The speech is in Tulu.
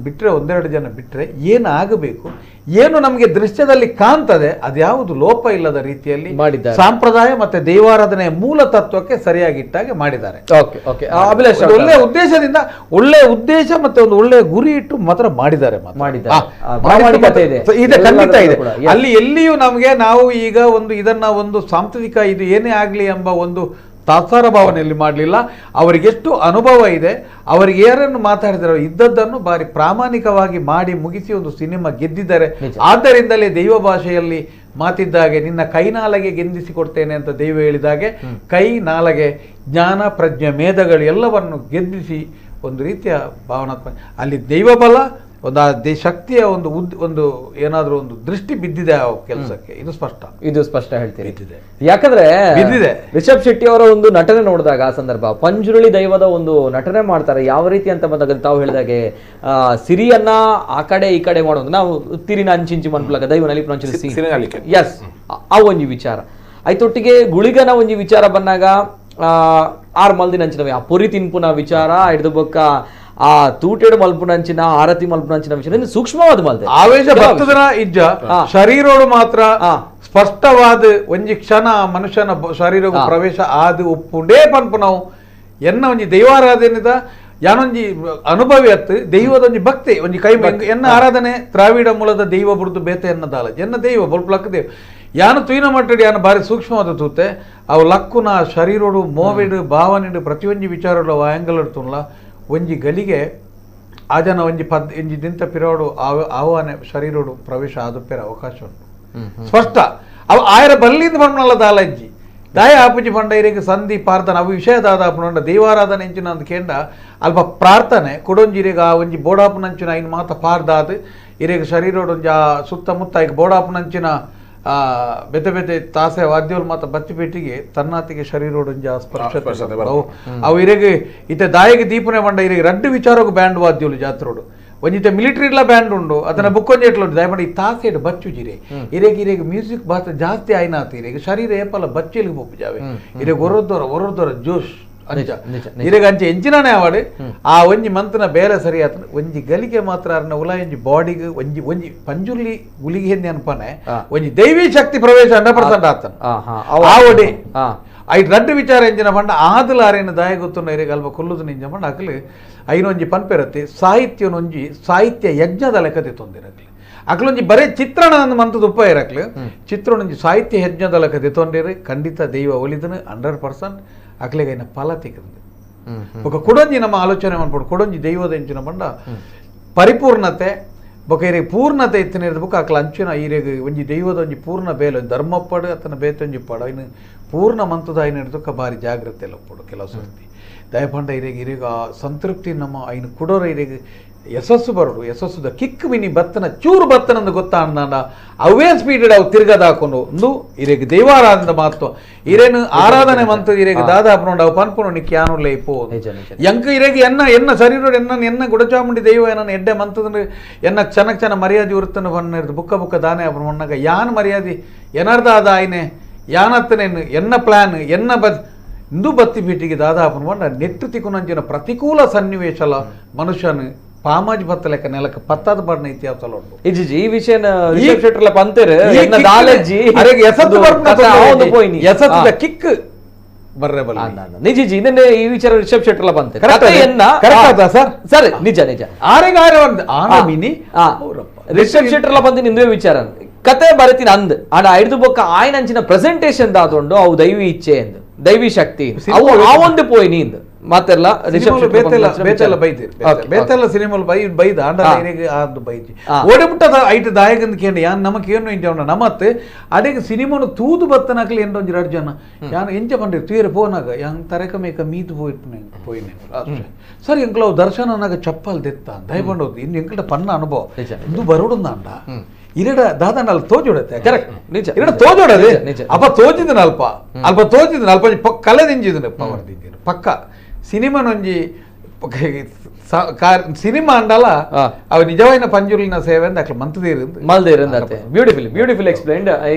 ಬಿಟ್ಟರೆ, ಒಂದೆರಡು ಜನ ಬಿಟ್ಟರೆ ಏನಾಗಬೇಕು, ಏನು ನಮಗೆ ದೃಶ್ಯದಲ್ಲಿ ಕಾಣ್ತದೆ ಅದ್ಯಾವುದು ಲೋಪ ಇಲ್ಲದ ರೀತಿಯಲ್ಲಿ ಮಾಡಿದ್ದಾರೆ. ಸಂಪ್ರದಾಯ ಮತ್ತೆ ದೈವಾರಾಧನೆಯ ಮೂಲ ತತ್ವಕ್ಕೆ ಸರಿಯಾಗಿಟ್ಟಾಗೆ ಮಾಡಿದ್ದಾರೆ. ಓಕೆ ಓಕೆ ಅಭಿಲಾಷ್, ಒಂದು ಒಳ್ಳೆಯ ಉದ್ದೇಶದಿಂದ, ಒಳ್ಳೆಯ ಉದ್ದೇಶ ಮತ್ತೆ ಒಂದು ಒಳ್ಳೆಯ ಗುರಿ ಇಟ್ಟು ಮಾತ್ರ ಮಾಡಿದ್ದಾರೆ. ಮಾಡಿದ್ದಾರೆ. ಪ್ರಾಮಾಣಿಕತೆ ಇದೆ. ಇದೆ, ಖಂಡಿತ ಇದೆ. ಕೂಡ. ಅಲ್ಲಿ ಎಲ್ಲಿಯೂ ನಮಗೆ ನಾವು ಈಗ ಒಂದು ಇದನ್ನ ಒಂದು ಸಾಂಸ್ಕೃತಿಕ ಇದು ಏನೇ ಆಗಲಿ ಎಂಬ ಒಂದು ತಾತ್ಸಾರ ಭಾವನೆಯಲ್ಲಿ ಮಾಡಲಿಲ್ಲ. ಅವರಿಗೆಷ್ಟು ಅನುಭವ ಇದೆ, ಅವರಿಗೆ ಯಾರನ್ನು ಮಾತಾಡಿದಾರೋ ಇದ್ದದ್ದನ್ನು ಬಾರಿ ಪ್ರಾಮಾಣಿಕವಾಗಿ ಮಾಡಿ ಮುಗಿಸಿ ಒಂದು ಸಿನಿಮಾ ಗೆದ್ದಿದ್ದಾರೆ. ಆದ್ದರಿಂದಲೇ ದೈವ ಭಾಷೆಯಲ್ಲಿ ಮಾತಿದ್ದಾಗೆ ನಿನ್ನ ಕೈನಾಲಗೆ ಗೆಂದಿಸಿ ಕೊಡ್ತೇನೆ ಅಂತ ದೈವ ಹೇಳಿದಾಗೆ ಕೈ ನಾಲಗೆ ಜ್ಞಾನ ಪ್ರಜ್ಞೆ ಮೇಧಗಳು ಎಲ್ಲವನ್ನು ಗೆದ್ದಿಸಿ ಒಂದು ರೀತಿಯ ಭಾವನಾತ್ಮಕ ಅಲ್ಲಿ ದೈವ ಬಲ ಒಂದು ಆ ಶಕ್ತಿಯ ಒಂದು ಒಂದು ಏನಾದರೂ ಒಂದು ದೃಷ್ಟಿ ಬಿದ್ದಿದೆ ಆ ಕೆಲಸಕ್ಕೆ. ಇದು ಸ್ಪಷ್ಟ, ಇದು ಸ್ಪಷ್ಟ ಹೇಳ್ತೀರಿ. ಬಿದ್ದಿದೆ. ಯಾಕಂದ್ರೆ ಬಿದ್ದಿದೆ. ರಿಷಬ್ ಶೆಟ್ಟಿ ಅವರ ಒಂದು ನಟನೆ ನೋಡಿದಾಗ ಆ ಸಂದರ್ಭ ಪಂಜುರುಳಿ ದೈವದ ಒಂದು ನಟನೆ ಮಾಡ್ತಾರೆ ಯಾವ ರೀತಿ ಅಂತ ಬಂದಾಗ ತಾವು ಹೇಳಿದಾಗೆ ಸಿರಿಯನ್ನ ಆ ಕಡೆ ಈ ಕಡೆ ಮಾಡೋದು, ನಾವು ತಿರಿನ ಅಂಚಿಂಚಿ ಮನ್ಪುಲಕ ದೈವ ನಲಿಪು ಎಸ್ ಆ ಒಂಜಿ ವಿಚಾರ ಆಯ್ತೊಟ್ಟಿಗೆ ಗುಳಿಗನ ಒಂಜಿ ವಿಚಾರ ಬಂದಾಗ ಆರ್ ಮಲ್ದಿನ ಅಂಚಿನವೆ ಆ ಪೊರಿ ತಿನ್ಪುನ ವಿಚಾರ ಹಿಡಿದು ಬೊಕ್ಕ ಆ ತೂಟೆಡು ಮಲ್ಪುನಂಚಿನ ಆರತಿ ಮಲ್ಪುನಂಚಿನ ವಿಚಾರ ಸೂಕ್ಷ್ಮವಾದ ಮಲ್ತೆ ಆವೇಶ ಭಕ್ತದನ ಇಜ್ಜ ಶರೀರೋಡು ಮಾತ್ರ ಸ್ಪಷ್ಟವಾದ ಒಂಜಿ ಕ್ಷಣ ಮನುಷ್ಯನ ಶರೀರವು ಪ್ರವೇಶ ಆದ ಉಪ್ಪುಂಡೇ ಪನ್ಪು ನಾವು ಎನ್ನ ಒಂಜಿ ದೈವಾರಾಧನೆದ ಯಾನೊಂಜಿ ಅನುಭವಿ ಅತ್ತು ದೈವದ ಒಂಜಿ ಭಕ್ತಿ ಒಂಜಿ ಕೈ ಎನ್ನ ಆರಾಧನೆ ದ್ರಾವಿಡ ಮೂಲದ ದೈವ ಬುಡ್ದು ಬೇತೆ ಎನ್ನದಾಲ ಎನ್ನ ದೈವ ಬೊಲ್ಪುಲಕ್ಕ ದೇವ ಯಾನು ತೂಯಿನ ಮಟ್ಟಡಿ ಯಾನು ಭಾರಿ ಸೂಕ್ಷ್ಮವಾದ ತೂತೆ ಅವು ಲಕ್ಕುನ ಶರೀರೋಡು ಮೋವಿಡು ಭಾವನೆಡು ಪ್ರತಿಯೊಂಜಿ ವಿಚಾರಡು ಆ್ಯಂಗಲ್ ಇರ್ತುಲ್ಲ ಒಂಜಿ ಗಲಿಗೆ ಆ ಜನ ಒಂಜಿ ಪದ್ ಒಂಜಿ ದಿಂತ ಪಿರೋಡು ಆಹ್ವಾನ ಶರೀರೋಡು ಪ್ರವೇಶ ಆದುಪ್ಪೆರ ಅವಕಾಶ ಉಂಟು ಸ್ಪಷ್ಟ. ಅವು ಆಯರ ಬಲ್ಲಿಂದ ಬಣ್ಣಲ್ಲ ದಾಲಜ್ಜಿ ದಾಯ ಆಪುಜಿ ಪಂಡ ಇರಿಗೆ ಸಂಧಿ ಪ್ರಾರ್ಥನೆ ಅವು ವಿಷಯ ದಾದಾಪುಂಡ ದೈವಾರಾಧನೆ ಎಂಚಿನ ಅಂದ್ ಕೇಂಡ ಅಲ್ಪ ಪ್ರಾರ್ಥನೆ ಕೊಡೊಂಜಿರಿಗೆ ಆ ಒಂಜಿ ಬೋಡಾಪುನಂಚಿನ ಐನ್ ಮಾತ ಪಾರ್ದಾದ್ ಇರಿಗೆ ಶರೀರೋಡು ಒಂಜಿ ಆ ಸುತ್ತಮುತ್ತ ಈಗ ಬೋಡಾಪುನಂಚಿನ ಬೇತೆ ಬೇತೆ ತಾಸೆ ವಾದ್ಯೋಲ್ ಮಾತ ಬತ್ತಿ ಪೇಟಿಗೆ ತನ್ನಾತಿಗೆ ಶರೀರೋಡೊಂಜಿ ಆ ಸ್ಪರ್ಶ ಅವು ಇರೆಗೆ ಇತ್ತೆ ದಾಯಿಗೆ ದೀಪನೆ ಬಂಡ ಇರೆಗೆ ರಡ್ಡು ವಿಚಾರಕ್ಕೆ ಬ್ಯಾಂಡ್ ವಾದ್ಯೋಲು ಜಾತ್ರೋಡು ಒಂಜಿತೆ ಮಿಲಿಟರಿಲ ಬ್ಯಾಂಡ್ ಉಂಡು ಅದನ್ನ ಬುಕ್ಕೊಂಜಿ ಎಟ್ಲು ಉಂಡು ದಯಮಾಡಿ ಈ ತಾಸೆಡ್ ಬಚ್ಚು ಜಿರೆ ಇರೆಗೆ ಇರೆಗೆ ಮ್ಯೂಸಿಕ್ ಬಾತ ಜಾಸ್ತಿ ಆಯ್ನಾತ ಇರೆಗೆ ಶರೀರ ಏಪಲ ಬಚ್ಚಲಿಗೆ ಪೊಪ್ಪು ಜಾವೆ ಇರೆಗೆ ಒರೊದ್ದೊರ ಒರೊದ್ದೊರ ಜೋಶ್ ಅಂಚ ಇರೆಗೆ ಅಂಚೆ ಎಂಚಿನಾನೇ ಆವಾಡು ಆ ಒಂಜಿ ಮಂತನ ಬೇರೆ ಸರಿ ಆತನ ಒಂಜಿ ಗಲಿಗೆ ಮಾತ್ರ ಅರ್ನ ಉಲ ಒಂಜಿ ಬಾಡಿಗೆ ಒಂಜಿ ಒಂಜಿ ಪಂಜುರ್ಲಿ ಗುಲಿಗೆ ಹಿಂದೆ ಅನ್ಪನೆ ಒಂಜಿ ದೈವಿ ಶಕ್ತಿ ಪ್ರವೇಶ 100% ಆತನ ಆವಡಿ ಐಟ್ ರಡ್ಡು ವಿಚಾರ ಎಂಜಿನ ಪಂಡ ಆದಲ ಆರೇನು ದಾಯ ಗೊತ್ತುನ್ನ ಇರೆಗೆ ಅಲ್ಪ ಕೊಲ್ಲುದು ನಿಂಜ ಪಂಡ ಅಕಲು ಐನೊಂಜಿ ಪನ್ಪೆರತ್ತೆ ಸಾಹಿತ್ಯನೊಂಜಿ ಸಾಹಿತ್ಯ ಯಜ್ಞದ ಲೆಕ್ಕತೆ ತೊಂದಿರಕ್ಲಿ ಅಕ್ಲೊಂಜಿ ಬರೇ ಚಿತ್ರಣ ಮಂತದ ಉಪ್ಪ ಇರಕ್ಲು ಚಿತ್ರಣೊಂಜಿ ಸಾಹಿತ್ಯ ಯಜ್ಞದ ಲೆಕ್ಕತೆ ತೊಂದಿರಿ ಖಂಡಿತ ದೈವ ಒಲಿದನು 100% ಅಕ್ಲೆಗೈನ ಫಲ ತಿಕ್ಕದು. ಬೊಕ ಕೊಡೊಂಜಿ ನಮ್ಮ ಆಲೋಚನೆ ಮನ್ಪೊಡು ಕೊಡೊಂಜಿ ದೈವದ ಎಂಚಿನ ಪಂಡ ಪರಿಪೂರ್ಣತೆ ಬೊಕ ಇರೆಗ್ ಪೂರ್ಣತೆ ಇತ್ತಿನ ಬೊಕ ಅಕ್ಲ ಅಂಚಿನ ಇರೆಗ್ ಒಂಜಿ ದೈವದ ಒಂಜಿ ಪೂರ್ಣ ಬೇಲೆ ಧರ್ಮಪ್ಪಡು ಅತನ ಬೇತೊಂಜಿ ಪಡು ಐನು ಪೂರ್ಣ ಮಂತದ ಐನ ಹಿಡ್ದಕ್ಕ ಭಾರಿ ಜಾಗ್ರತೆ ಒಪ್ಪಡು ಕೆಲವು ಸರ್ತಿ ದಯಪಂಡ ಇರೆಗ್ ಇರೆಗ್ ಆ ಸಂತೃಪ್ತಿ ನಮ್ಮ ಐನು ಕೊಡೋರ ಇರೆಗ್ ಯಶಸ್ಸು ಬರೋಡು ಯಶಸ್ಸುದ ಕಿಕ್ ಮಿನಿ ಬತ್ತನ ಚೂರು ಬತ್ತನಂದು ಗೊತ್ತಾಂಡ ಅವೇ ಸ್ಪೀಡ್ ಅವು ತಿರ್ಗದಾಕೊಂಡು ಒಂದು ಇರೆಗ್ ದೈವಾರಾಧನೆ ಮಹತ್ವ ಇರೇನು ಆರಾಧನೆ ಮಂತದ ಇರೆಗ್ ದಾದಾಪನೊಂಡು ಅವು ಪನ್ಪುನು ನಿಕ್ ಯಾನುಲ್ಲ ಇಪ್ಪೋ ಎಂಕ ಇರೆಗ್ ಎನ್ನ ಎನ್ನ ಶರೀರೋಡು ಎನ್ನ ಎನ್ನ ಗುಡಚಾಮುಂಡಿ ದೈವ ಎನ್ನ ಎಡ್ಡೆ ಮಂತದ ಎನ್ನ ಕ್ಷಣ ಕ್ಷಣ ಮರ್ಯಾದೆ ಉರುತ್ತನ ಬಣ್ಣ ಬುಕ್ಕ ಬುಕ್ಕ ದಾನೆ ಅಪನ ಮಣ್ಣಾಗ ಯಾನ್ ಮರ್ಯಾದೆ ಎನರ್ದಾದ ಆಯ್ನೆ ಯಾನತ್ತನೇನು ಎನ್ನ ಪ್ಲಾನ್ ಎನ್ನ ಬದ್ ಇಂದು ಬತ್ತಿ ಭೇಟಿಗೆ ದಾದಾಪನ ಬಣ್ಣ ನೆಟ್ಟು ತಿಕ್ಕುನಂಚಿನ ಪ್ರತಿಕೂಲ ಸನ್ನಿವೇಶಲ ಮನುಷ್ಯನು ಪಾಮಾಜಿ ಬತ್ತ ಲೆಕ್ಕ ನೆಲಕ್ಕೆ ಪತ್ತಾದ ಬಣ್ಣ ಇತಿಹಾಸ ಉಂಟು. ಇಜ್ಜಿ ಈ ವಿಷಯನ ರಿಷಬ್ ಶೆಟ್ಟರ್ಲ ಪಂತೇರು ಎನ್ನ ದಾಲಜ್ಜಿ ಯಸತ್ತದ ಕಿಕ್ ಬರ್ರೆ ಬಲ್ಲ ನಿಜ ಇದನ್ನೇ ಈ ವಿಚಾರ ರಿಷಬ್ ಶೆಟ್ಟರ್ಲ ಪಂತೇರು ಕರೆಕ್ಟ್ ಸರ್ ಸರಿ ನಿಜ ನಿಜ ಆರೆಗೆ ಆರೆ ಒಂದು ಆನ ಮಿನಿ ರಿಷಬ್ ಶೆಟ್ಟರ್ಲ ಬಂದಿನ ಇಂದುವೇ ವಿಚಾರ ಕತೆ ಬರತೀನಿ ಅಂದ್ ಆಡ ಐದು ಬೊಕ್ಕ ಆಯ್ನ ಅಂಚಿನ ಪ್ರೆಸೆಂಟೇಶನ್ ದಾದೊಂಡು ಅವು ದೈವಿ ಇಚ್ಛೆ ಎಂದು ದೈವಿ ಶಕ್ತಿ ಅವು ಆ ಒಂದು ಪೋಯಿ ನೀಂದು ಮಾತೆಲ್ಲ ಬೇತೆಲ್ಲ ಬೇತೆಲ್ಲ ಬೈದಿರ್ ಬೇತೆಲ್ಲ ಸಿನಿಮಾಲು ಬೈ ಬೈದ ಆಂಡ ಆಂದು ಬೈಜಿ ಓಡಿಬಿಟ್ಟದ ಐಟ್ ದಾಯಕಂದ ಕೇಂದ್ರ ಯಾನ್ ನಮಕ್ ಏನು ಇಂಚ ನಮತ್ ಅಡೆಗೆ ಸಿನಿಮಾನು ತೂದು ಬತ್ತನಕಲಿ ಎಂಡೊಂಜಿ ರಡ್ಡು ಜನ ಯಾನ್ ಎಂಚ ಪಂಡ್ರಿ ತೂಯರೆ ಪೋನಾಗ ಯಾನ್ ತರಕ ಮೇಕ ಮೀದು ಪೋಯಿನ ಪೋಯಿನೆ ಸರ್ ಎಂಕ್ಲವು ದರ್ಶನನಾಗ ಚಪ್ಪಲ್ ದೆತ್ತ ದಯಪಂಡು ಇನ್ನು ಎಂಕಟ ಪನ್ನ ಅನುಭವ ಇಂದು ಬರೋಡುಂದಾಂಡ ಇರಡ ದಾದಾಂಡ ಅಲ್ಲಿ ತೋಜುಡತ್ತೆ ಕರೆಕ್ಟ್ ನಿಜ ಇರಡ ತೋಜುಡದೆ ಅಪ್ಪ ತೋಜಿದನ ಅಲ್ಪ ಅಲ್ಪ ತೋಜಿದನ ಅಲ್ಪ ಕಲೆದಿಂಜಿದನು ಪವರ್ ದಿಂಜಿನ ಪಕ್ಕ ಸಿನಿಮಾನೊಂಜಿ ಸಿನಿಮಾ ಅಂಡಲ ಅವು ನಿಜವಾದ ಪಂಜುರ್ಲಿನ ಸೇವೆ ಅಂತ ಅಕ್ಲ ಮಂತದೇರು ಮಲ್ದೇರು beautiful beautiful explained.